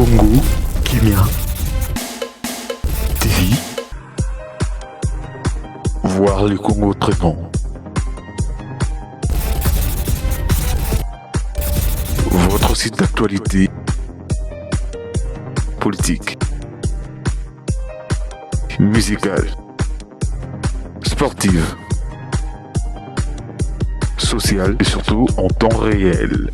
Congo Kimia TV. Voir le Congo autrement. Votre site d'actualité politique, musicale, sportive, sociale et surtout en temps réel.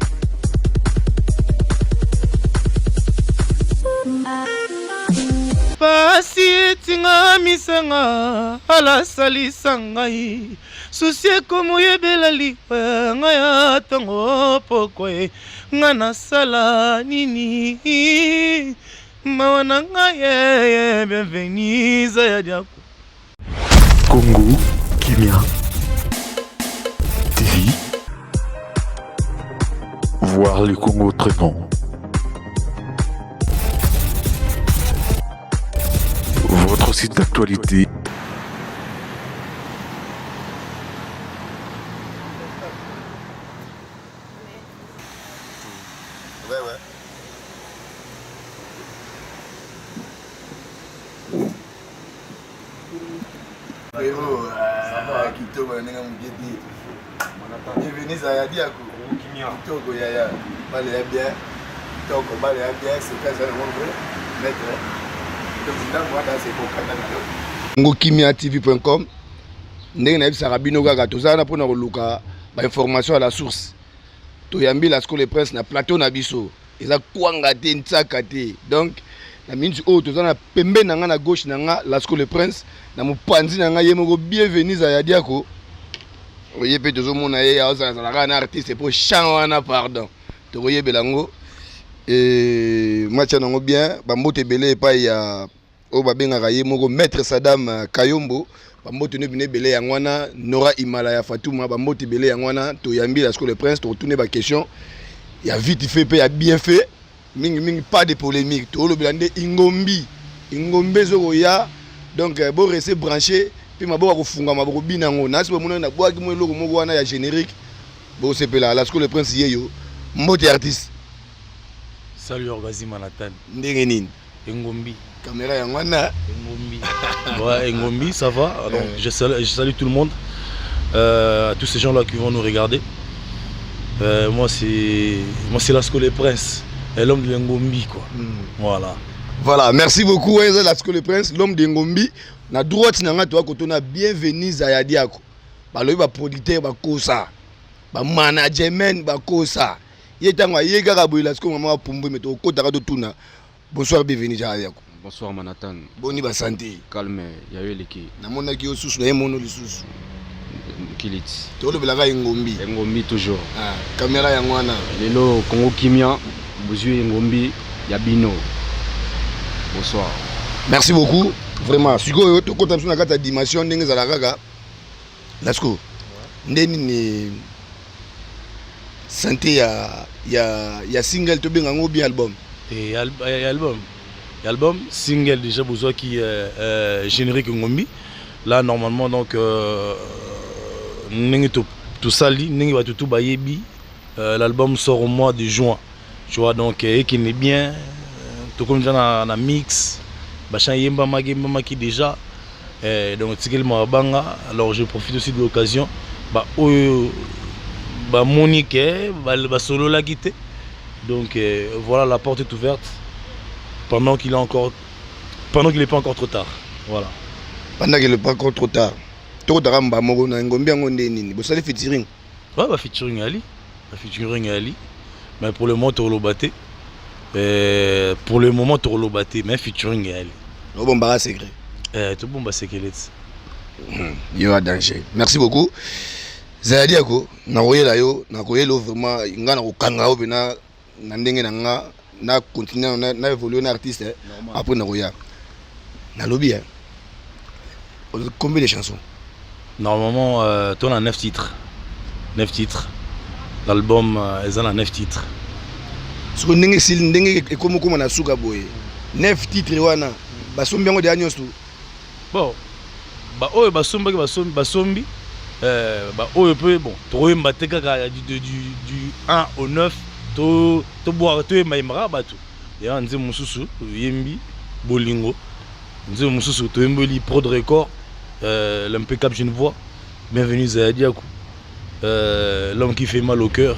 Pasi etinga misanga alasalisa ngai susi ekomoyebela liwa ngai ya ntongo pokwa ye ngai nasala nini mawa na ngai ye bienvenu zaya diako. Congo Kimia TV. Voir le Congo autrement. Votre site d'actualité. Ouais, ouais. Frérot, ah, kitoko na ndenge moke te. Bienvenue Zaya Diako. Kitoko yaya. Bale ya bien. Kitoko bale ya bien, c'est très un vrai maître. Donc ndambo wana c'est kokata na yo. Ngokimiatv.com ndenge nayebisaka bino kaka toza wana mpona koluka bainformation à la source. Toyambi Lasco le Prince na plateau na biso. Eza kwanga te, nsaka te. Donc na minute oyo toza na pembeni na nga na gauche na nga Lasco le Prince, na mopanzi na nga ye moko Bienvenu Zaya Diako. Ye mpe tozomona ye azalazala kaka na artiste mpo chant wana pardon tokoyebela yango match nango bien. Bambote ebele epai ya oyo babengaka ye moko maître Saddam Kayombo, bambote no bino ebele yango wana. Nora Imala ya Fatuma, bambote ebele yango wana. Toyambi Lasco le Prince, tokotune ba question ya vite fait mpe ya bien fait, mingi mingi pas de polémique. Tolobela nde ingombi, ingombi ezokoya, donc bo rester branché mpe maboko akofungama bokobina yango. Nasi bomonaki nabwaki mwa eloko moko wana ya générique, bosepela. Lasco le Prince yeyo, mbote artiste. Salut Orgazi Manhattan. Ndenge nini? Engombi. Caméra yango wana. Engombi. Ouais, Engombi, ça va. Donc, je salue tout le monde, à tous ces gens-là qui vont nous regarder. Moi, c'est Lasco le Prince, l'homme de l'Engombi, quoi. Voilà. Voilà, merci beaucoup, Lasco le Prince, l'homme de l'Engombi. Na droite, na nga, toi, kotona, bienvenue Zaya Diako. Ba lobi, ba producteur, ba kosa. Ba management, ba kosa. Ye tango aye kaka boye Lasco mama apumbwe, mais tokotaka totuna. Bonsoir, bienvenue Zaya Diako. Bonsoir Manhattan. Boni ba santé? Calme, ya yo eleki. Namonaki yo susu na ye mono lisusu. Kiliti. Tolobelaka Engombi. Engombi toujours. Ah, caméra yango wana. Lelo Congo Kimia, bozwi Engombi ya bino. Bonsoir. Merci beaucoup. Vraiment, sikoyo tokota biso na kati ya dimension ndenge ezala kaka. Lasco. Nde nini santé ya single tobenga yango bien album? Et album. Album single déjà besoin qui générique Ngombi. Là normalement donc ndenge to sali ndenge ba tutu bayebi, l'album sort au mois de juin. Tu vois, donc et qui est bien tout comme déjà na mix bachan yemba maki yemba maki déjà. Donc tikeli mabanga. Alors je profite aussi de l'occasion ba oyo ba Monique ba solo la quitté. Donc voilà, la porte est ouverte pendant qu'il est encore, pendant qu'il est pas encore trop tard. Voilà. Pendant qu'il est pas encore trop tard. Toko mba moko na ngombi yango nde nini? Bosali featuring? Ouais, ba featuring ali. Ba featuring ali. Mais pour le moment toloba te. Pour le moment toloba te, mais featuring ali. Obomba secret. Tout bon ba secret. Yo a danger. Merci beaucoup. Zaya Diako, na koyela yo, na koyela vraiment nga na kokanga yo pena na ndenge na nga na continuer na évoluer na artiste, Normal. Après na koya. Na lobi, hein. Combien de chansons? Normalement, toi, on a 9 titres. 9 titres. L'album, ils en ont 9 titres. Siko ndenge sili ndenge ekomi koma na suka boye. 9 titres wana. Basombi yango deya nyonso. Bon, ba oyo basombaki, basombi, basombi. Ba oyo pe bon, tokoyemba te kaka du 1 au 9, to boire, toyemba yembaka bato. Ya nzembo mosusu toyembi bolingo, nzembo mosusu toyembeli Prod Record, l'impeccable Genevois, bienvenue Zaya Diaku, l'homme qui fait mal au cœur.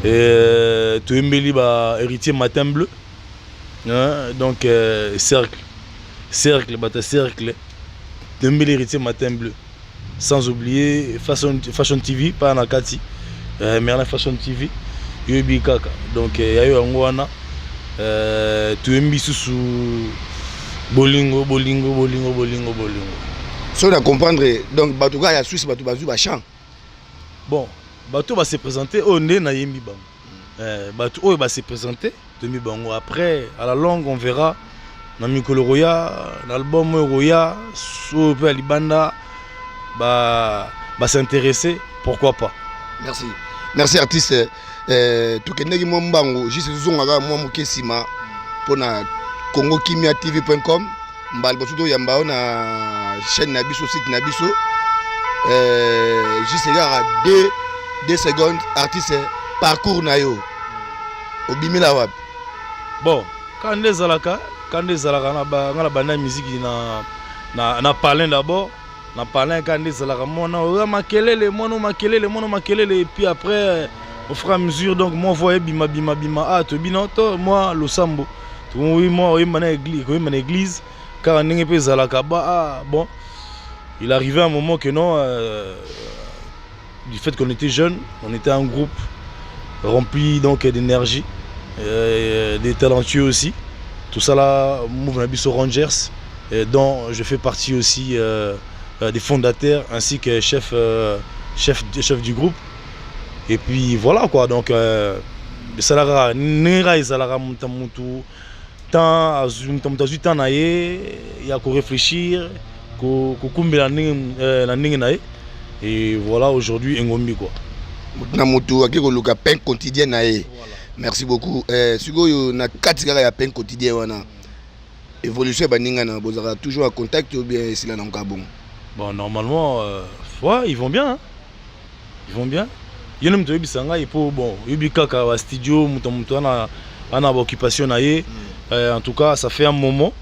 Et toyembeli ba Héritier Matin Bleu, hein, donc cercle, cercle, bata cercle, toyembeli Héritier Matin Bleu. Sans oublier Fashion, Fashion TV, pas na kati, Merlin Fashion TV, yoyebi kaka. Donc ya yo yango wana, toyembi susu bolingo, bolingo, bolingo, bolingo, bolingo. So na comprendre, donc bato kaka ya Suisse, bato bazwi bachant? Bon, bato base présenter oyo nde nayembi bango. Bato oyo base présenter, toyembi bango. Après, à la longue, on verra na mikolo koya, na album oyo koya, oyo mpe ya libanda bas'intéresser, pourquoi pas. Merci, merci artiste. Tokendeki mwa mbangu, juste tozongaka mwa moke nsima mpona Congo Kimia TV.com. Mbala liboso toyamba yo na chaîne na biso, site na biso. Juste kaka 2 secondes, artiste, parcours na yo, obimela wapi? Bon, kaka nde ezalaka, kaka nde ezalaka, nga na banda musique na palin d'abord, na palin. Kaka nde ezalaka, mwana oya makelele, mwana makelele, mwana makelele. Et puis après, au fur et à mesure, donc moi voix ebima bima bima, ah, tobina to moi losambo, tokomi mwa oyemba na église, koyemba na église, kaka ndenge mpe ezalaka ba. Ah bon, il arrivait un moment que non, du fait qu'on était jeune, on était un groupe rempli donc d'énergie, des talentueux aussi, tout ça là, Move na biso Rangers, et dont je fais partie aussi des fondateurs ainsi que chef du groupe. Et puis voilà quoi, donc esalaka ndenge ezalaka, moto motu temps azwi, moto moto azwi temps na ye ya koréfléchir, kokumbela ndenge na ndenge na ye. Et voilà, aujourd'hui Engombi quoi. Motu na motu ake koluka pain quotidien na ye. Merci beaucoup. Sikoyo na kati kaka ya pain quotidien wana, évolution ya baninga na bozalaka toujours en contact ou bien esila na nka bongo? Bon, normalement, ouais, ils vont bien, hein. Ils vont bien. Ye nde moto oyebisa ngai po bon, oyebi kaka bastudio, moto moto ana baoccupation na ye. En tout cas, ça fait un moment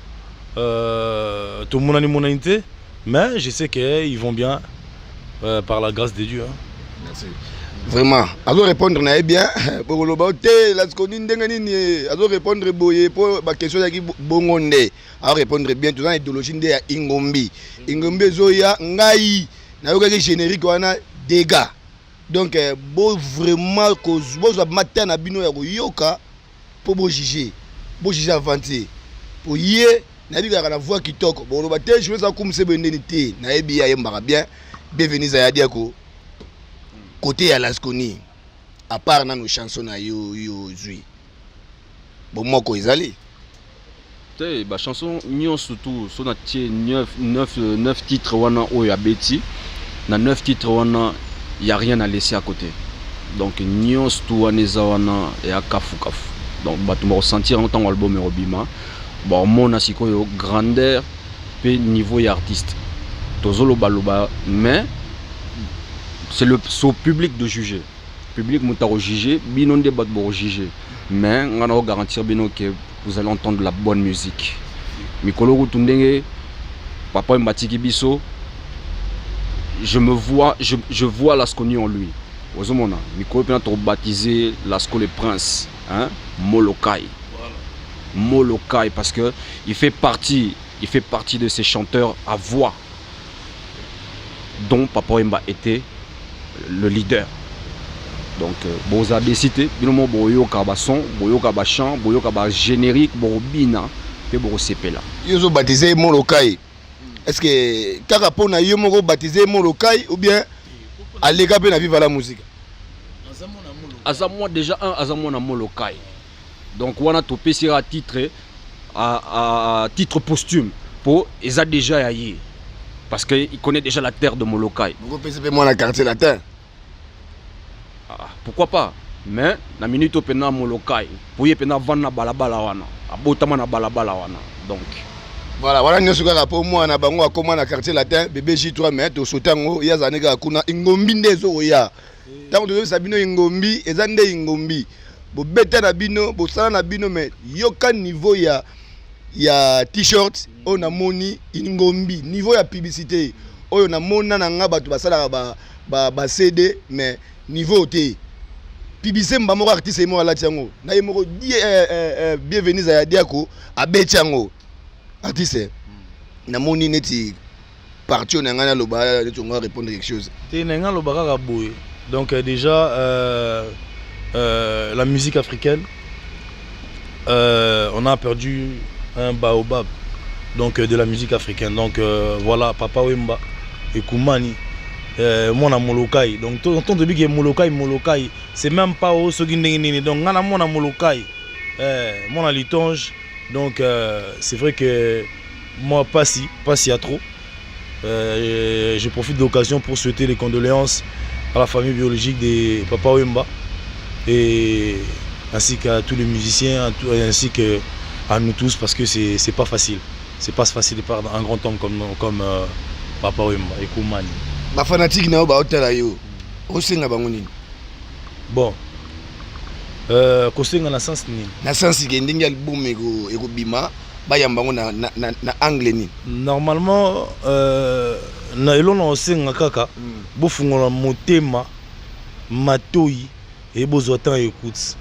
tomonani monani te, mais je sais que ils vont bien, par la grâce de Dieu, hein. Merci vraiment. Azo répondre na ye bien. Bokoloba te Lasconi ndenge nini azo répondre boye, mpo baquestion ezalaki bongo nde azo répondre bien. Toza na idéologie nde ya Ingombi. Ingombi ezoya, ngai nayokaki générique wana, dégâts. Donc bo vraiment bozwa matin na bino ya koyoka mpo bojuge, bojuge avant te, po ye nayebi kaka na voix kitoko. Bokoloba te jour eza kumisa boye ndeni te, nayebi ye ayembaka bien. Bienvenue Zaya Diako. Côté ya Lasconi, à part nano chanson na yo, yo ozwi bomoko ezali? Te, bachanson nyonso tu so natie 9 titres wana oyo abeti na 9 titres wana, ya rien à laisser à côté. Donc nyonso tu wana eza wana ya kafu kafu. Donc bato bakosentir yango ntango album ekobima, baomona sikoyo grandeur mpe niveau ya artiste. Tozolobaloba, mais c'est le au public de juger. Public moto akojuge, bino nde bato bokojuge, mais nga na garantir bino que vous allez entendre la bonne musique. Mikolo kutu ndenge papa oyo batiki biso, je me vois, je vois Lasconi en lui. Ozomona mikolo mpena tobaptiser Lasco le prince, hein? Molokai, voilà. Molokai, parce que il fait partie de ces chanteurs à voix dont Papa Wemba était le leader. Donc boza décidé, bino mo boyoka bason, boyoka bachant, boyoka bagénérique, bobina mpe bokosepela. Yo ozobaptiser Molokai, est ce que kaka mpo na yo moko obaptiser Molokai ou bien aleka mpe na Viva la Musique? Aza mwa déjà un, aza mwana Molokai. Donc wana topesi kaka titre à titre posthume mpo eza déjà ya ye, parce que il connaît déjà la terre de Molokai. Bokopesi mpe mwana Quartier Latin? Ah, pourquoi pas, mais na minute oyo mpena Molokai, po ye mpena avanda na balabala wana, abotama na balabala wana, donc. Voilà, wana nyonso kaka mpo mwana bango akóma na Quartier Latin, bébé J3. Mais tosote yango, ye azala nde kaka kuna. Ingombi nde ezokoya. Ntango tozoyebisa bino Ingombi, eza nde Ingombi. Bobeta na bino, bosala na bino, mais yoka niveau ya t-shirt oyo namoni Ingombi, niveau ya publicité oyo namona na nga. Bato basalaka ba CD, mais niveau te. Publicité mba moko, artiste ye moko alati yango na ye moko. Bienvenu Zaya Diako abeti yango. Artiste, namoni neti parti oyo na ngai naloba neti onga répondre quelque chose. Te, na ngai aloba kaka boye. Donc déjà la musique africaine, on a perdu un baobab donc de la musique africaine. Donc voilà, Papa Wemba ekumani, mwana Molokai. Donc tonton toyebi ke Molokai, Molokai, c'est même pas o soki ndenge nini. Donc ngai na mwana Molokai, mwana litonge. Donc c'est vrai que moi, pasi pasi ya trop. Je profite de l'occasion pour souhaiter les condoléances à la famille biologique de Papa Wemba et ainsi qu'à tous les musiciens, ainsi qu'à nous tous, parce que c'est pas facile. C'est pas facile de perdre un grand homme comme Papa Wemba et Koumani. Bafanatike na yo baotala yo, osenga bango nini? Bon, kosenga na sens nini? Na sens ke ndenge album ekobima, bayamba yango na angle nini? Normalement, na eloko na osenga kaka, bofungola motema, matoi e bozwa temps écoute.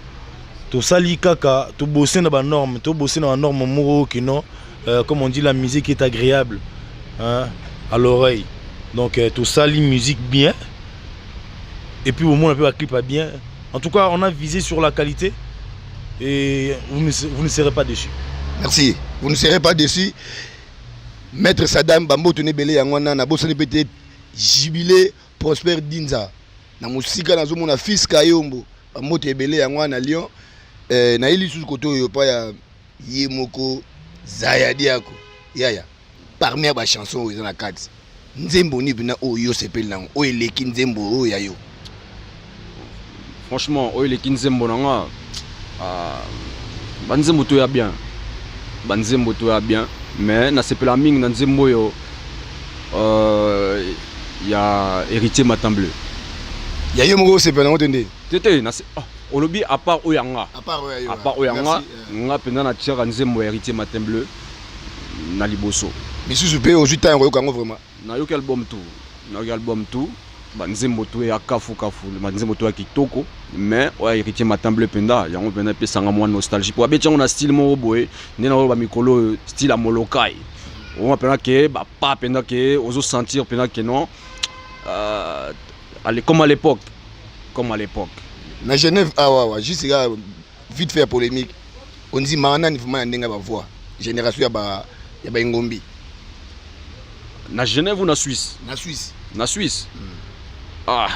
Tosali kaka, tobose na banorme, tobose na banorme moko kino, comme on dit, la musique est agréable, hein, à l'oreille. Donc tosali musique bien et puis omona mpe baclip ya bien. En tout cas, on a visé sur la qualité et vous ne serez pas déçus. Merci, vous ne serez pas déçus. Maître Sadam Bamboto nebele yango wana. Nabosani mpe te Jubilé Prosper Dinza na mosika, nazomona fils Kayombo, bamboto ebele yango wana na Lyon. Naye lisusu kote oyo pa ya ye moko Zaya Diako. Yaya, parmi ya bachanson oyo eza na kati, nzembo nini mpena oyo yo sepeli nango, oyo eleki nzembo oyo ya yo? Franchement, oyo eleki nzembo na nga, banzembo to ya bien, banzembo to ya bien, mais nasepela mingi na nzembo oyo ya Héritier Matin Bleu. Ya yo moko osepela nango te nde? Te te, oh, olobi à part oyo ya nga. À part oyo ya yo. À part oyo ya nga, nga mpenza natiaka nzembo ya Héritier Matin Bleu na liboso. Misusu mpe ozwi ntango koyoka yango vraiment? Nayoki album tout, nayoki album tout, banzembo to ya kafu kafu, banzembo to ya kitoko, mais oyo ya Héritier Matin Bleu mpenza, yango mpenza epesanga mwa nostalgie, po abeti yango na style moko boye nde na oyo bamikolo oyo, style ya Molokai. Omona mpenza ke bapa mpenza ke ozosentir mpenza ke non, allez, comme à l'époque, comme à l'époque. Na Genève awa awa, juste kaka vite fait ya polémique, ondimaka nani vraiment ya ndenge ya bavoix, génération ya baengombi? Na Genève ou na Suisse? Na Suisse. Na Suisse, ah,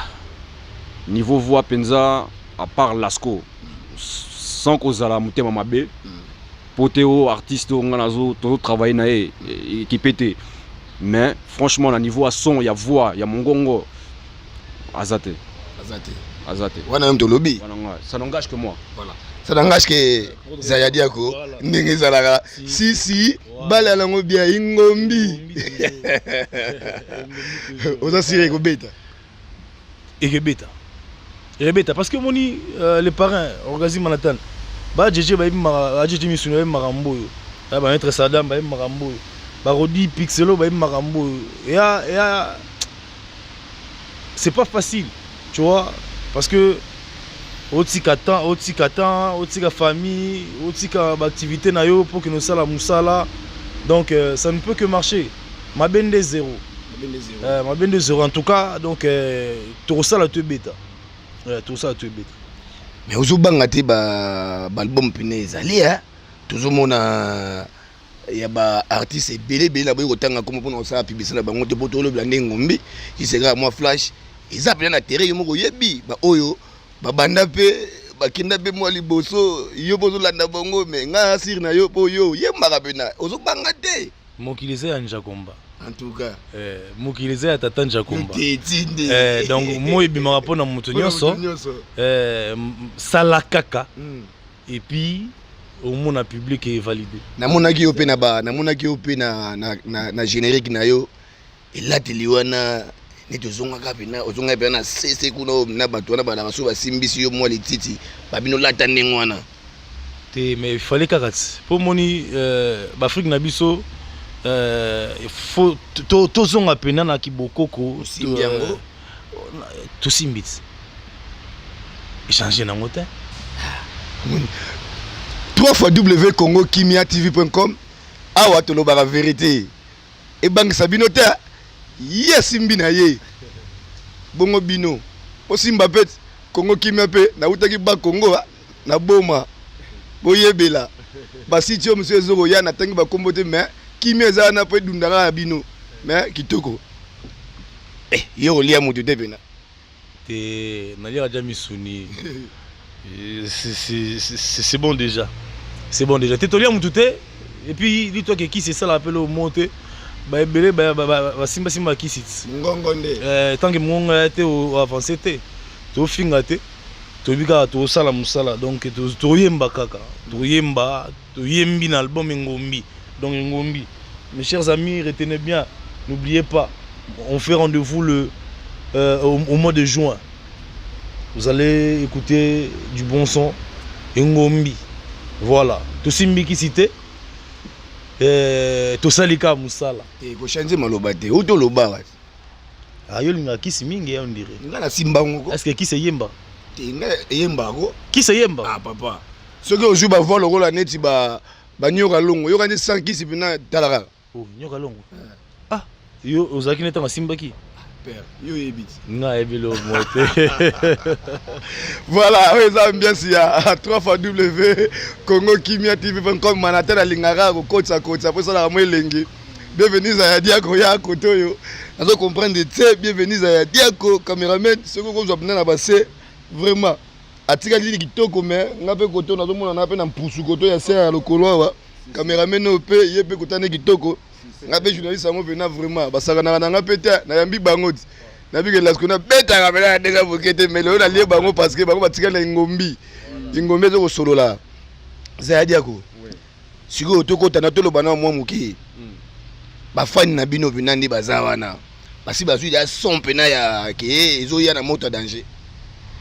niveau voix mpenza, à part Lasco, sans kozala motema mabe po te o artiste oyo nga nazo tozotravaille na ye équipe te, mais franchement, na niveau ya son, ya voix, ya mongongo, aza te. Aza te. Aza te. Wana yo moto olobi. Wana nga, ça n'engage que moi. Voilà, ça n'engage que Zaya Diako. Ndenge ezalaka, si si bala yango bien. Ingombi, oza sûr ekobeta? Ekebeta, ekebeta, parce que omoni, les parrains Orgazi Manatan, bajeje bayebi, bajeje misuni bayebi makambo oyo, bamaître Sadam bayebi makambo oyo, barodi Pixelo bayebi makambo oyo ya. C'est pas facile, tu vois, parce que otika temps, otika temps, otika famille, otika baactivité na yo mpo kende osala mosala. Donc ça ne peut que marcher. Mabende zéro, mabende zéro en tout cas. Donc tokosala to ebeta, tokosala to ebeta. Mais ozobanga te baalbum pene ezali, tozomona ya baartiste ebele ebele na boyi kotanga kombo mpona kosala publicité na bango te, mpo tolobela nde Ngombi. Jiseka mwa flash eza mpena na terrain, yo moko oyebi baoyo babanda mpe bakenda mpe mwa liboso, yo mpo ozolanda bango. Mais ngai asire na yo, mpo yo oyembaka mpena, ozobanga te? Mokili eza ya Njakomba. En tout cas. Mokili eza ya tata Njakomba. Tetinde. Donc moi ebimaka mpona moto nyonso. Sala kaka et puis omona public evalide. Namonaki yo mpe na ba namonaki yo mpe na générique na yo, elateli wana. Neti ozongaka mpena, ozongaki mpena na sese kuna oyo na bato wana balaka so basimbisi yo mwa lititi babino lata ndenge wana. Te, mais il fallait kaka ti mpo moni baafrike na biso faut tozonga mpena na kibokoko. Osimbi yango? Tosimbi ti échange nango te. 3 fois w congo kimia tv.com, awa tolobaka vérité, ebangisa bino te. Ye asimbi na ye bongo, bino osimba mpe. Kongo Kimia mpe nautaki Bakongo na Boma, boyebela basiti oyo mosusu ezokoya. Natangi bakombo te, mais kimia eza wana mpo edundaka ya bino. Mais kitoko, yo kolia motu te mpena. Te, naliaka ja misuni, c'est bon déjà, c'est bon déjà. Te, tolia mutu te. Et puis litwaki ekisi esalaka mpe lo te, baebele basimbasimba kisi ti. Ngongo nde. Tant que mongongo ya te, oavance te. Tofinga te, toyebi kaka tosala mosala. Donc toyemba kaka, toyemba, toyembi na album Engombi. Donc Engombi, mes chers amis, retenez bien, n'oubliez pas, on fait rendez-vous le au mois de juin. Vous allez écouter du bon son, Engombi. Voilà, tosimbi kisi te, tosali kaka mosala. Kochange maloba te, outi olobaka. Ah, yo olingaka kisi mingi, on dirait. Nga nasimba ngo. Est ce que kisi eyemba? Te, nga eyembako. Kisi eyemba? Ah papa, soki ozwi bavoix lokola neti banyoka longo, yoka nde sans kisi mpena, tala kaka. Oh, nyoka longo. Ah, yo ozalaki nde ntango asimbaki? Père, yo oyebi ti. Nga ayebi lo mo te. Voilà, oyo eza ambiance ya 3 fois w congo kimia tv com. Mana te, nalingaka kokotisa kotisa mpo esalaka mo elengi. Bienvenue Zaya Diako ya kote oyo, nazo comprendre te. Bienvenue Zaya Diako, cameraman, soki okozwa mpena na base, vraiment atikali nini kitoko. Mais nga mpe kote oyo nazomona na mpe na mpusu kote ya se ya lokolo awa, cameraman oyo mpe ye mpe kotani kitoko. Nga mpe journaliste yango mpena vraiment basakanaka na nga mpe te. Nayambi bango ti nabike lasko, nabetaka mpena na ndenge moke te, mais lelo nalie bango parce que bango batikali na Ingombi. Ingombi eza kosolola. Zaya Diako, sikoyo tokota na toloba na mwa moke. Bafani na bino mpena nde baza wana, basi bazwi ya son mpena ya ke ezoya na moto ya danger.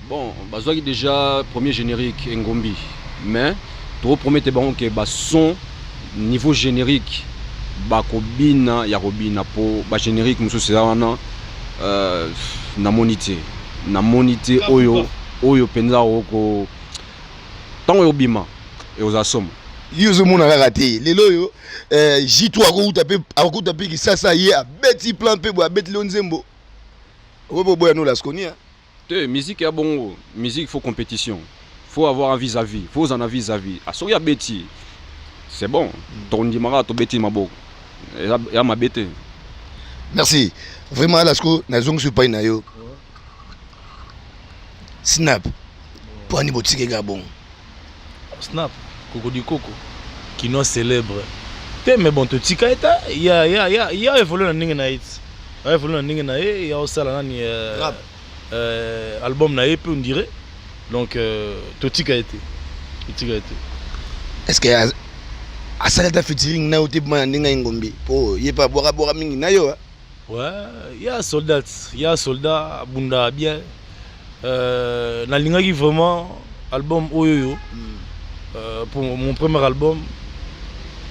Bon, bazwaki déjà premier générique Engombi, mais topromettre bango ke bason niveau générique bakobina ya kobina, mpo bagénérique mosusu eza wana. Namoni te, namoni te oyo oyo mpenza oko ntango oyobima ekozala somo. Yo ozomona kaka te lelo oyo J3 akouta mpe, akouta mpe Kisasa, ye abeti plan mpe boye, abeti leo nzembo okoki boya no Lasconia. Te, musique ya bongo, musique faut compétition, faut avoir un vis-à-vis, faut ozala na vis-à-vis. Ah, soki abeti, c'est bon, tondimaka, tobeti maboko, eza mabe te. Merci vraiment, Lasco. Nazongisi epai na yo. Snap, mpo ani botikeka bongo? Snap, Kokodikoko, kinois célèbre te. Mais bon, totika ye ta ya évolue na ndenge na ye ti aévolue na ndenge na ye, ya osala nani album na ye mpe, on dirait. Donc totika ye te, totika ye te. Est ce que asali ata featuring na yo te mpona ndenge ya Ngombi, mpo ye mpe abwakabwaka mingi na yo? Ouais, ya soldat, ya soldat, abunda bien. Nalingaki vraiment album oyo yo, pour mon premier album,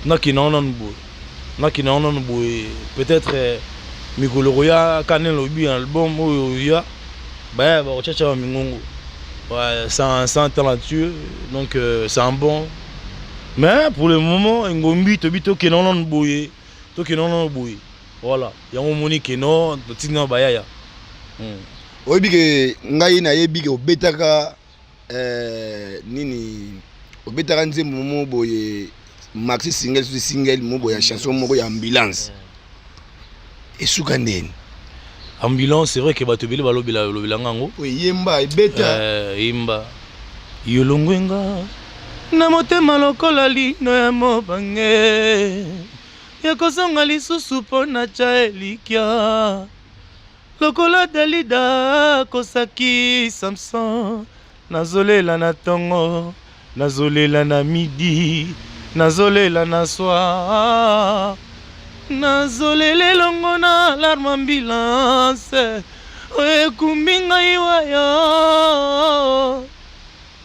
nakende yango nanu boye, nakende yango nanu boye. Peut-être mikolo koya kane lobi album oyo ya baya bakotiatia ba mingongo. Ouais, c'est un talentueux, donc c'est un bon. Mais pour le moment, Ngombi, tobi tokende yango nanu boye, tokende yango nanu boye. Voilà, yango omoni keno totindi na bayaya. Oyebi ke ngai nayebi ke obetaka nini, obetaka nzembo mo boye, maxi single, soki single mo boye ya chanson moko ya ambulance, esuka ndeni? Ambulance, c'est vrai que bato ebele balobela lobelanga yango. Po eyemba, ebeta. Eyemba yolongwenga na motema lokola lino ya mobange, ekozonga lisusu mpo na tya elikya lokola Dalida akosaki Samson. Nazolela na ntongo, nazolela na midi, nazolela na soir. Nazolela elongo na alarme ambulance oyo ekumbi ngai wayo.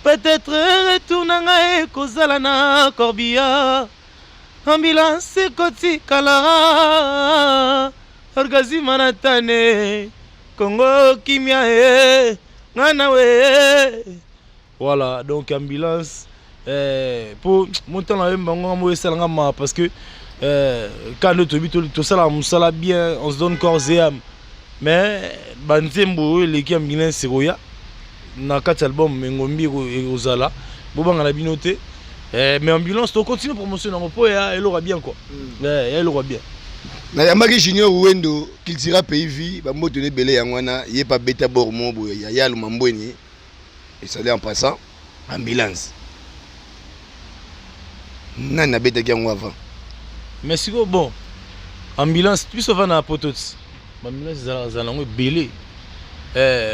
Peut-être retour na ngai ekozala na corbillard. Ambulance ekotikala orgasme na tane Congo kimia e nga na we. Voilà, donc ambulance po montana oyemba yango ngambo esala nga mawa parce que quand nde toyebi tosalaka mosala bien, on se donne corps et âme, mais banzembo oyo eleki ambulance ekoya na kati ya album Engombi ekozala, bobanga na bino te. Mais ambulance tocontinue promotion nango mpo ya eloko ya bien quoi. Ya eloko ya bien. Nayambaki Junior Wendo, Cultura Pays Vie, bamboto na ebele yango wana ye pa beta bor mo boye ya Yaluma Mbweni esali. En passant, ambulance nani abetaki yango avant? Mais sikoyo, bon, ambulance, biso vana na poto ti baambulance ezalaka nango ebele.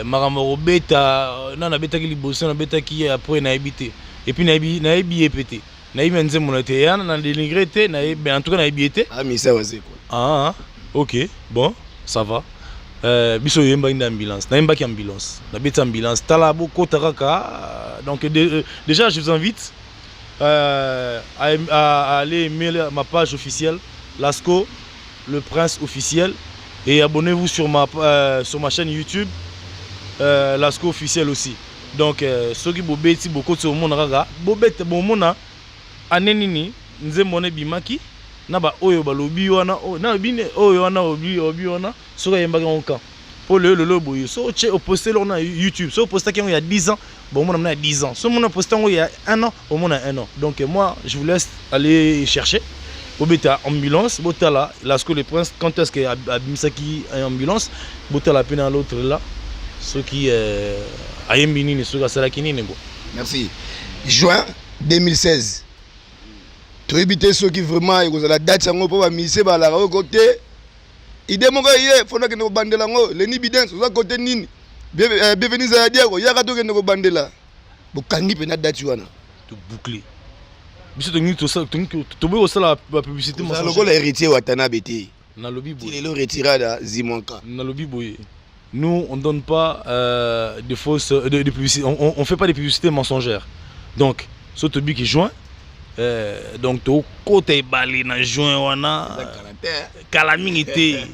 Makambo ya kobeta nani abetaki liboso, nabetaki après, nayebi te. Et puis nayebi ye mpe te, nayebi ya nzembo na te yana na dénigré te, nayebi, en tout cas nayebi ye te. Amisa Wazekwa. Ah ok, bon, ça va. Biso oyembaki nde ambulance, nayembaki ambulance, nabeti ambulance. Tala, bokota kaka. Donc déjà je vous invite à aller aimer ma page officielle, Lasco le Prince officiel, et abonnez-vous sur ma chaîne YouTube, Lasco officiel aussi. Donc soki bobeti, bokoti, omona kaka bobete, bomona ane nini nzembo wana ebimaki na baoyo balobi wana nalobi oyo wana obi wana soki ayembaki yango quand. Mpo lelo lelo boye, so otie oposte eloko na YouTube, so opostaki yango ya 10 ans, bomona mona ya 10 ans, so omona oposte yango ya 1 an, omona 1 an. Donc moi je vous laisse aller chercher, bobeta ambulance, botala Lasco le Prince, quand est-ce que abimisaki ambulance. Botala mpe na l'autre là, soki ayembi nini, soki asalaki nini quoi. Merci. Juin 2016, toyebi te soki vraiment ekozala date yango, mpo bamusiciens balaka oyo te. Idée moko ye fo nakende kobandela yango. Leni Bidens, oza kote nini? Bienvenu Zaya Diako, yaka tokende kobandela. Bokangi mpena date wana? Toboucle biso, tolingi toboyi kosala bapublicité. Lokola Héritier Watanabe te. Nalobi boye. Lelo retirada zimwanka. Nalobi boye, nous on donne pas de fausses de publicité, on fait pas des publicités mensongères. Donc so tobiki juin, donc tokota ebale na juin wana, kala mingi te.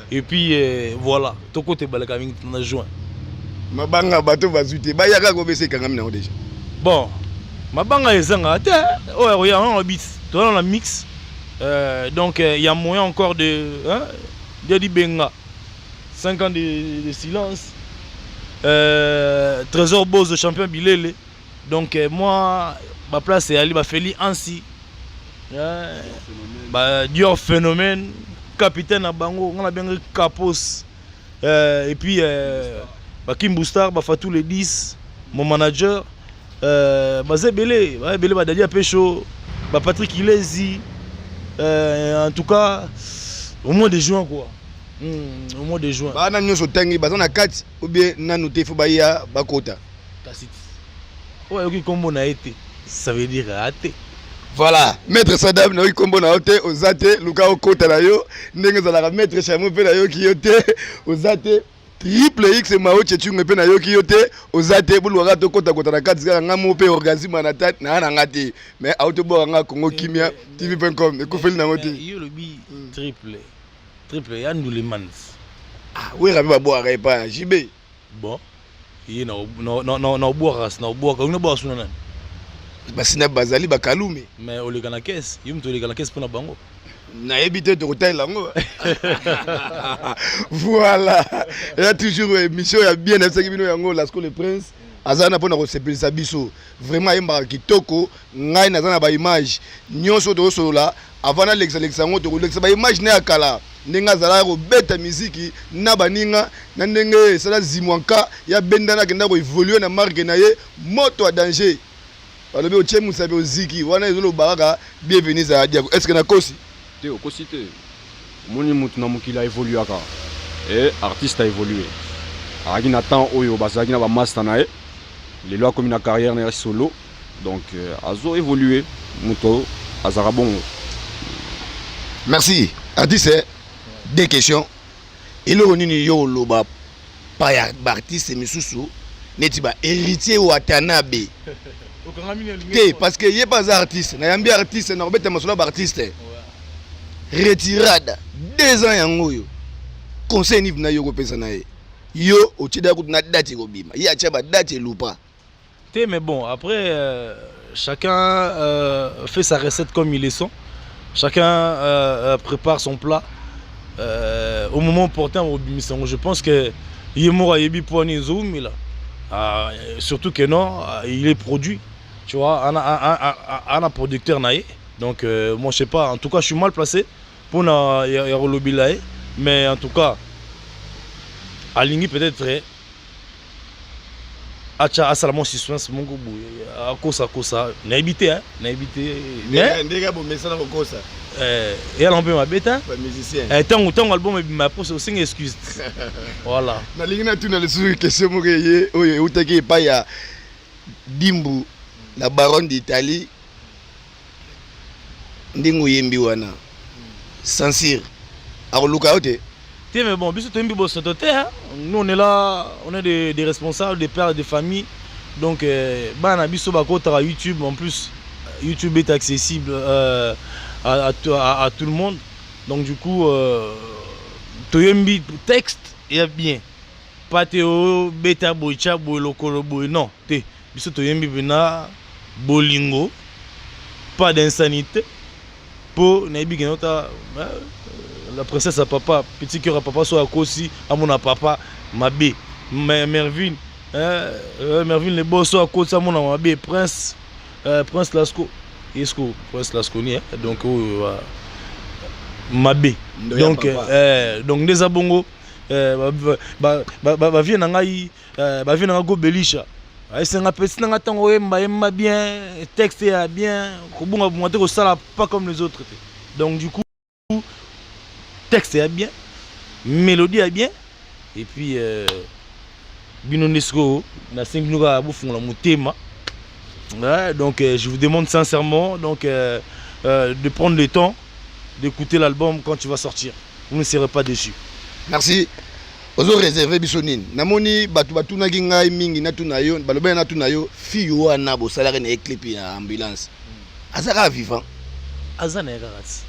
Et puis voilà, tokota ebale kala mingi na juin. Mabanga bato bazwi te, bayaka kobesa, ekangami nango déjà. Bon, mabanga ezangaka te. Oyo akoya wana bit toza na mix, donc il y a moyen encore de, hein, Dedi Benga, 5 ans de silence, Trésor Bozo, champion Bilele. Donc moi baplace eyali bafeli ansi ba Dior phénomène, capitaine na bango nga nabengaki Capos, et puis bakimbu star, bafatou les 10, mon manager, baza ebele, baza ebele, badadi apesho, bapatrick Ilezi. En tout cas au mois de juin quoi, au mois de juin. Bana nyonso otangi baza na kati ou bien nanu te, fo baya bakota? Kasi oyo ayoki nkombo na ye te, ça veut dire aya te. Voilà, maître Sadam, nayoki nkombo na yo te, oza te, luka okota na yo ndenge ezalaka. Maître Chamo mpe nayoki yo te, oza te. Triple X Mao Chechunge mpe nayoki yo te, oza te. Bolukaka tokotakota na kati kaka nga mo mpe organisme na ta naa na nga te, mais autoboka nga Congo Kimia TV.com ekufeli nango te. Yo olobi triple triple ya Ndulemans. Wera mpe babwakaka epai ya JB. Bon, ye na obwaka, na obwaka, olingi obwaka suna nani? Basina bazali bakalume. Mais oleka na kese, yo moto oleka na kese mpona bango. Nayebi te, tokotalela yango. Voilà, eza toujours émission ya bien. Nayebisaki bino yango, Lasco le Prince aza wana mpona kosepelisa biso. Vraiment ayembaka kitoko. Ngai naza na baimage nyonso tozosolola. Avant nalekisalekisa yango, tokolekisa baimage na ya kala, ndenge azalaka kobeta miziki na baninga, na ndenge esala zimwanka ya bendana, akenda koévoluer na marque na ye moto ya danger. Balobi otie mosapi oziki wana, ezoloba kaka bienvenu ezala diako. Est ce que nakosi? Te, okosi te. Omoni, motu na mokili aévoluaka e artiste aévolue. Azalaki na temps oyo bazalaki na bamaster na ye, lelo akomi na carrière na ye solo, donc azo évolue. Moto azalaka bongo. Merci. Artiste, deux questions. Eloko nini yo oloba pa ya baartiste misusu neti ba Héritier Watanabe te? Parce que ye mpe aza artiste. Nayambi artiste na kobeta masolo ya baartiste. Retirada 2 ans yango oyo, conseil nini na yo kopesa na ye? Yo otie da kutu na date ekobima, ye atia badate elupa. Te, mais bon, après, chacun fait sa recette comme il le sent. Chacun prépare son plat au moment opportun. Je pense que ye moko ayebi po ani ezowumela. Ah, surtout que non, il est produit, tu vois, un producteur na ye. Donc moi, je sais pas, en tout cas, je suis mal placé mpona ya kolobela ye, mais en tout cas, alingi peut-être atya, asala mwa suspense moko boye, akosakosa, nayebi te, nayebi te. Ndenge bomesana kokosa. Eyala mpe mabe te. Bamusicien. Ntango album ebima, poso osenga excuse, voilà. Nalingi natuna lisusu question moko eye oyo eutaki epai ya Dimbu, la baronne d'Italie. Ndenge oyembi wana, censure akoluka yo te? Te, mais bon, biso toyembi bosoto te, hein. Nous, on est là, on est des responsables, des pères de famille. Donc bana biso bakotaka YouTube. En plus, YouTube est accessible à tout le monde. Donc du coup, toyembi texte eya bien, pas te obeta boye, tya boye, lokolo boye, non te. Biso toyembi mpena bolingo, pas d'insanité, mpo nayebi kende ota la princesse ya papa, petit cœur ya papa, so akosi, amona papa mabe. Mervine, Mervine le boss, so akoti, amona mabe. Prince, Prince Lasco, esco Prince Lasconi, eh? Donc oyo mabe. Donc donc nde eza bongo. Bavie na ngai, bavie na ngai Gobelisha esenga pesi na ngai ntango oyemba, yemba bien, texte ya bien, kobonga bonga te, kosala pas comme les autres te. Donc du coup, texte ya bien, mélodie ya bien, et puis bino nde sikoyo nasengi bino kaka bofungola motema. Ouais, donc je vous demande sincèrement, donc de prendre le temps d'écouter l'album quand tu vas sortir. Vous ne serez pas déçus. Merci. Ozo réserve biso nini? Namoni bato batunaki ngai mingi, natuna yo, balobaki natuna yo, fille wana bosalaki na ye clip ya ambulance, aza kaka vivant? Aza na ye kaka ti,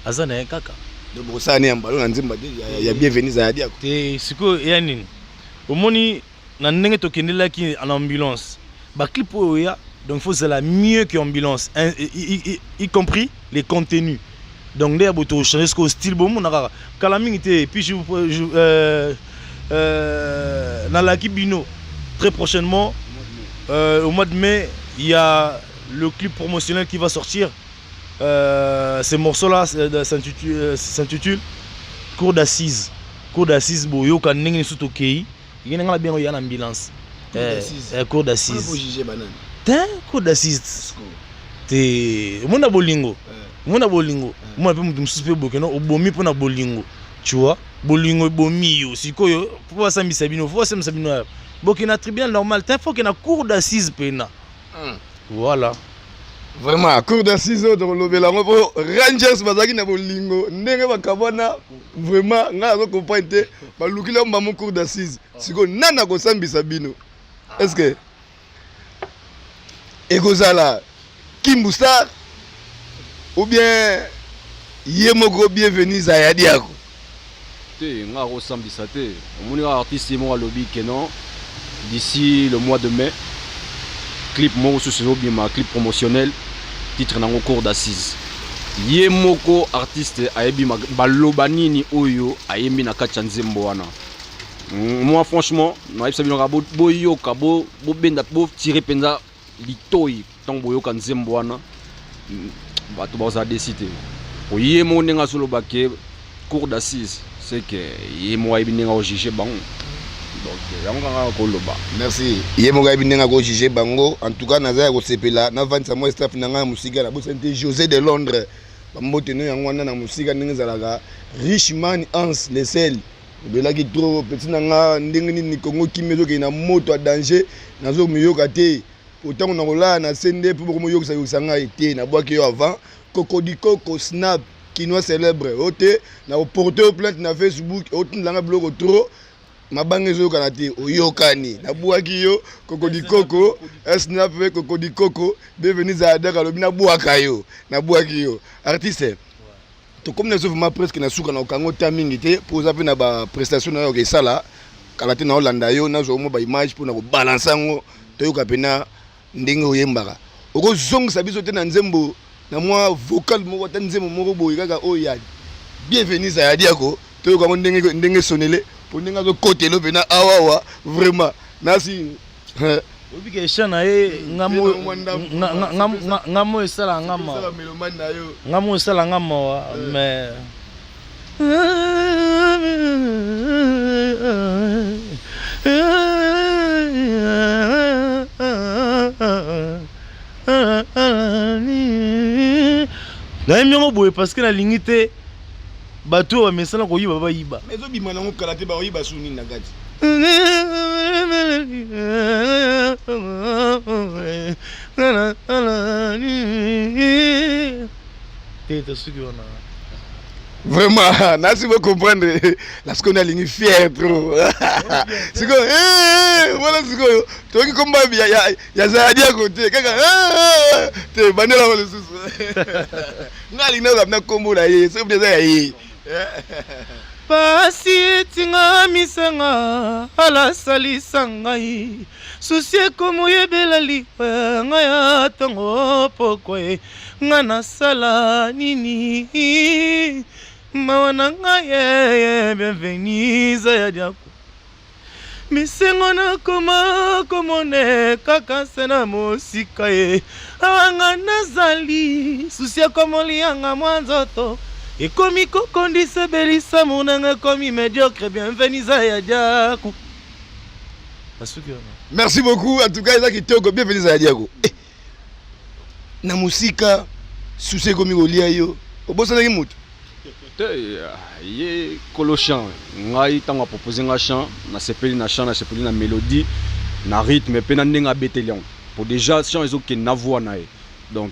aza na ye kaka. Donc bokosala ne ya mbalo na nzembo ya Bienvenu Zayadi ako? Te, sikoyo eya nini? Omoni na ndenge tokendelaki en ambulance, baclip oyo oya, donc faut zala mieux que ambulance, y compris les contenus. Donc nde ya boye, tochange sikoyo style, bomona kaka kala mingi te. Et puis je nalaki bino très prochainement, au mois de mai, il y a le clip promotionnel qui va sortir. Ces morceaux là s'intitule Cour d'assises. Cour d'assises, boyoka ndenge lisusu tokei ye na nga na bengo ya na ambulance. Cour d'assises te, cour d'assises te. Omona bolingo, omona bolingo, omona mpe moto mosusu mpe bokeno obomi mpo na bolingo, tu vois, bolingo ebomi yo. Sikoyo mpo basambisa bino, fo basambisa bino, bokende na tribunal normal te, fo okende na cour d'assises mpena, voilà. Vraiment, cour d'assises oyo tokolobela yango, mpo Rangers bazalaki na bolingo ndenge bakabwana. Vraiment, ngai nazo comprendre te, balukili yango bango cour d'assises. Sikoyo nani akosambisa bino? Est ce que ekozala Kimbu Star ou bien ye moko Bienvenu Zayadi ako? Te, nga akosambisa te. Omoni kaka artiste ye moko alobi ke non, d'ici le mois de mai, clip moko susu ezobima, clip promotionnel, titre nango Cour d'assises. Ye moko artiste ayebi baloba nini oyo ayembi na kati ya nzembo wana. Moi, franchement, nayebisa bino kaka, boyoka, bobenda, botire mpenza litoi ntango boyoka nzembo wana. Bato bazala déçus te. Oye moko ndenge azoloba ke cour d'assises, c'est que ye moko ayebi ndenge akojuge bango. Donc yango kaka koloba. Merci. Ye moko ayebi ndenge akojuge bango. En tout cas, naza ya kosepela navandisa mwa staff na ngai ya mosika. Nabosani te José de Londres, bambote no yango wana na mosika ndenge ezalaka. Richman Hans Lesel, obelaki trop, petit na nga. Ndenge nini Kongo Kimi ezokende na moto ya danger, nazomiyoka te po ntango na kolala na se nde mpo bokomoyokisa yokisa ngai te. Nabwaki yo avant kokodikoko snap. Kinois célèbre o te na koporte yo plainte na Facebook, otindela nga biloko trop, mabanga ezoyokana te, oyokani nabwaki yo kokodikoko snap kokodikoko. Bienvenu Zayadek alobi nabwaka yo, nabwaki yo. Artiste, tokomi na biso vraiment presque na suka. Na kokango ta mingi te, mpo oza mpe na baprestation na yo esala kala te. Naolanda yo, nazwa mwa baimage mpona kobalanse yango, toyoka mpena ndenge oyembaka. Okozongisa biso te na nzembo, na mwa vocal moko, ata nzembo moko boye kaka oyo ya Bienvenu Zayadiako, toyoka yango ndenge esonele, mpo ndenge azokotela mpena awawa vraiment nasi. Oyebi ke chant na ye, nga mo esala nga mawa, nga mo esala nga mawa, mais nayembi yango boye parce que nalingi te bato oyo bamesana koyiba bayiba. Ezobima nango kala te, bakoyiba su nini na kati? Te, tosuki wana. Vraiment nasi bocomprendre la sikoyo nalingi fier trop sikoyo wana. Sikoyo toyoki komba ya Zayadiako te, kaka te bandelango lisusu. Nga alingi nayoka na kombo na ye, soki eza ya ye. Pasi etinga misanga, alasalisa ngai susi ekomoyebela liwa ngai ya ntongo pokwa ye. Nga nasala nini? Mawa na ngai ye. Bienvenu Zayadiako, misengo nakoma komone kaka se na mosika ye. Awa nga nazali, susi ekomolianga mwa nzoto, ekomi kokondisa ebelisa monanga, ekomi médiocre. Bienvenu Zayadiako, basuki wana. Merci beaucoup, en tout cas eza kitoko. Bienvenu Zayadiako, eh, na mosika susi ekomi kolia yo, obosanaki motu. Te, ye kolo chant. Ngai ntango apropose nga chant, nasepeli na chant, nasepeli na mélodie, na rythme mpe na ndenge abeteli yango, po déjà chant ezokende na voix na ye. Donc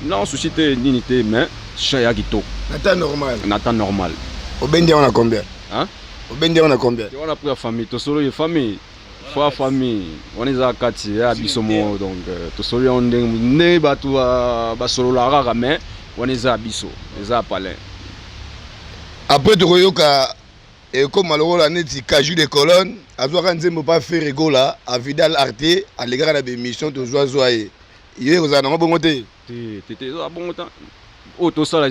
non, souci te, nini te, mais chant ya kitoko. Na temps normal. Na temps normal. Obendi yango na combien? Hein? Obendi yango na combien? Te, wana po ya famille, tosolo ye famille fo ya famille wana, eza kati ya biso moko. Donc tosolo yango ndenge ndenge bato basololaka kaka, mais wana eza ya biso, eza ya palin. Après tokoyoka ekóma lokola neti Caju de Colonne azwaka nzembo pa Ferre Gola, Avidal Arte alekaka na bémission, tozwazwa ye. Ye ekozala nango bongo te? Te, te, te, eza bongo ta. Oyo tosala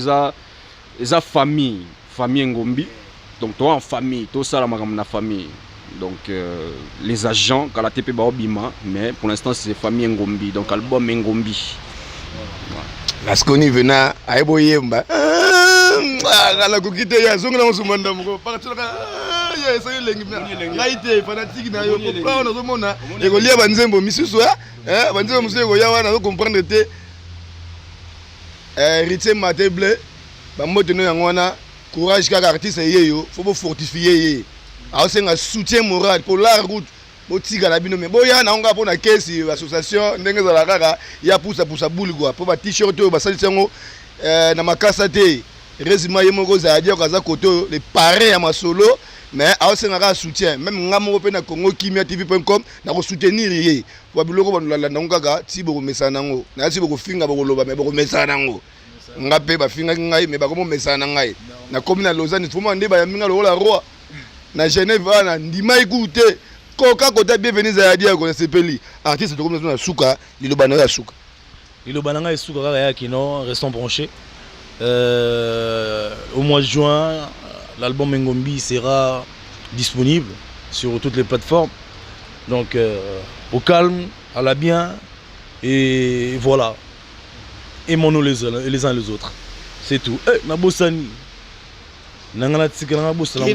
eza famille, famille Engombi. Donc toa en famille, tosala makambo na famille. Donc les agents kala te mpe baobima, mais pour l'instant c'est famille Engombi, donc album Engombi. Lasconi vena ayebi oyemba, nakoki te, ye azongi nango sumanda moko partilaka ye esoki elengi ngai te, fanatique na yo po nazomona ekolia banzembo misusu, banzembo mosusu ekoya wana, nazocomprendre te. Héritier Mate Bleu, bambote no yango wana. Courage kaka, artiste ye yo, faut bofortifie ye, aosenga soutien moral po la route botikala bino me boya na ngo mpo na kesi association ndenge ezala kaka ya pusapusa bule kua, mpo ba t-shirt oyo basalisi yango na makasa te. Résumé, ye moko ozala diako aza kote oyo le parrain ya masolo, mais aosenga kaka soutien. Même nga moko mpe na Congo Kimia TV.com nakosoutenir ye po biloko bandolanda yango kaka ti bokomesana nango. Naya ti bokofinga, bokoloba, mais bokomesana nango. Nga mpe bafingaki ngai, mais bakomomesana na ngai. Nakomi na Lausanne, foma nde bayambi nga lokola roi. Na Genève wana ndimai kutu te koka kota. Bienvenu Zayadiako, nasepeli. Artiste, tokomi na suka, liloba na yo ya suka. Liloba na ngai esuka kaka ya kino restons branchés. Au mois de juin, l'album Engombi sera disponible sur toutes les plateformes. Donc au calme, à la bien, et voilà, aimons-nous les uns les autres, c'est tout. Eh, nabosani nanga natikala nga bosala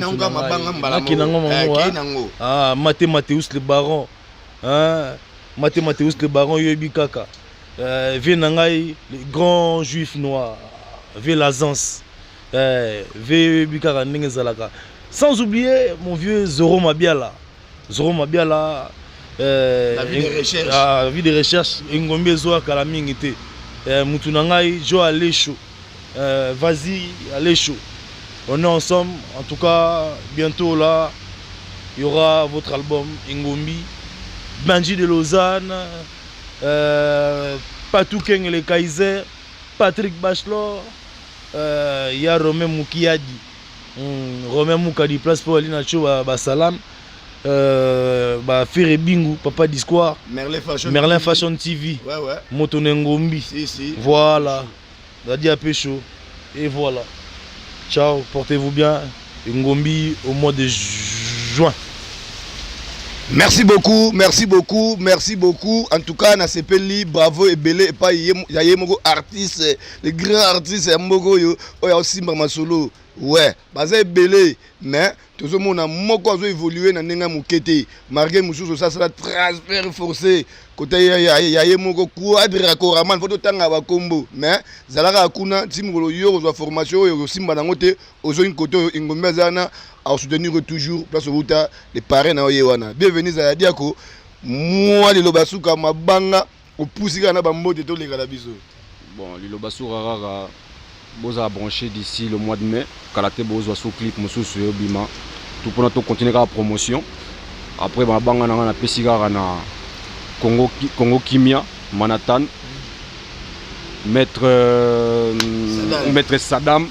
nango. Ah, Mate Mateus le baron, hein? Mate Mateus le baron, yoyebi kaka vie na ngai, le grand juif noir, vie Lazance, vie yoyebi kaka ndenge ezalaka. Sans oublier mon vieux Zoro Mabiala, Zoro Mabiala. La vie de recherche. Ah, vie de recherche Engombi ezwakala mingi te. Mutu na ngai Jo Alesho. Vas-y, allez chaud. On est ensemble. En tout cas, bientôt là, il y aura votre album Ngombi. Benji de Lausanne, Patou Keng le Kaiser, Patrick Bachelor, il y a Romain Moukiadi. Romain Moukadi, place pour aller na ba salam. Ba Ferre Bingu, Papa Discoire. Merlin Fashion Merlin TV. Fashion TV. Ouais. Moto Ngombi. Si, si. Voilà. Dadi Apécho. Et voilà. Ciao, portez-vous bien. Ngombi au mois de juin. Merci beaucoup, merci beaucoup, merci beaucoup. En tout cas, nasepeli, bravo ebele epai ya ye moko artiste, le grand artiste ya moko oyo oyo aosimba masolo. Ouais, baza ebele, mais tozomona moko azo évoluer na ndenge ya moke te. Malgré mosusu osasala transfert forcé kota ya ye moko quadre ya Koraman, faut totanga bakombo, mais zalaka kuna ti mokolo yo kozwa formation oyo osimba nango te, ozongi kote oyo Ngombi aza wana asoutenir toujours place outa le parrain na ye wana. Bienvenue Zaya Diako, mwa liloba suka mabanga opusi kaka na bambote toleka na biso. Bon, liloba suka kaka, bozala branché d'ici le mois de mai, kala te bozwa so clip mosusu eyobima tout mpona tocontinue kaka promotion. Après mabanga na nga napesi kaka na Congo, Congo Kimia, Manhattan, maître Saddam. Maître Saddam,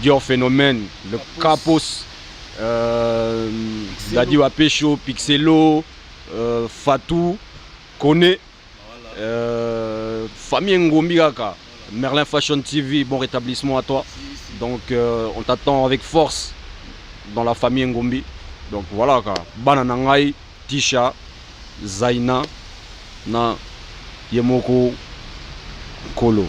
Dior Phénomène, le Capos, Dadi Wapesho, Pixelo, Fatou, Kone, famille Ngombi kaka, Merlin Fashion TV, bon rétablissement à toi. Donc on t'attend avec force dans la famille Ngombi. Donc voilà quoi. Bana na ngai, Tisha, Zaina, na Yemoko Kolo.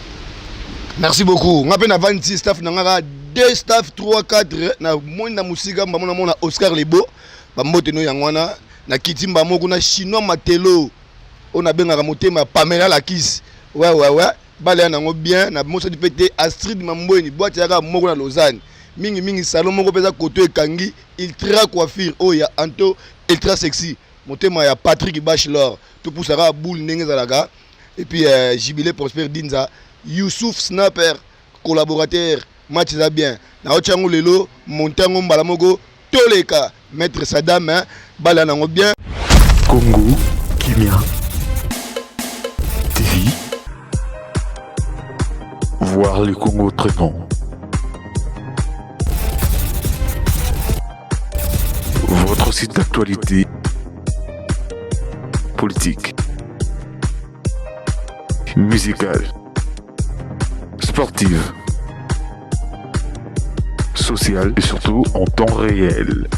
Merci beaucoup. Nga mpe na 26 staff na nga kaka 2 staff 3 4 na moni na mosika mbamo namona Oscar Lebo, bambote no yango wana na kiti mbamo kuna Chinois Matelo oyo nabengaka motema ya Pamela Lakis. Ouais, baleya nango bien na mosadi mpe te. Astrid Mambweni, boîte yaka moko na Lausanne, mingimingi salon moko mpe eza koto ekangi Ultra Coiffure oyo ya Anto Ultra Sexy, motema ya Patrick Bachelor, topusaka boule ndenge ezalaka. Et puis Jubilé Prosper Dinza, Youssouf Snapper collaborateur, match eza bien, naoti yango lelo monte yango mbala moko toleka. Maître Sadam, hein, bala nango bien. Congo Kimia TV. Voir le Congo autrement. Votre site d'actualité politique, musicale, sportive, sociale et surtout en temps réel.